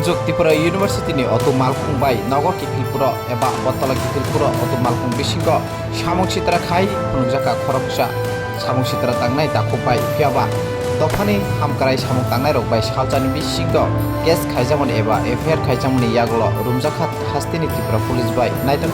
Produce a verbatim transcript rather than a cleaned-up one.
Buchuk Tripura University ni auto malkhung bai nogo kiphilphuro eba bottola kiphilphuro auto malkhung bisingo samung sitra khai phunukjakha khoroksa samung sitra tangnai takhuk bai, phiyaba dophani hamkrai samung tangnairok bai salsani bisingo case khaijakmani eba F I R khaijakmani yagulo rumjakha hasteni Tripura Police bai. Naitok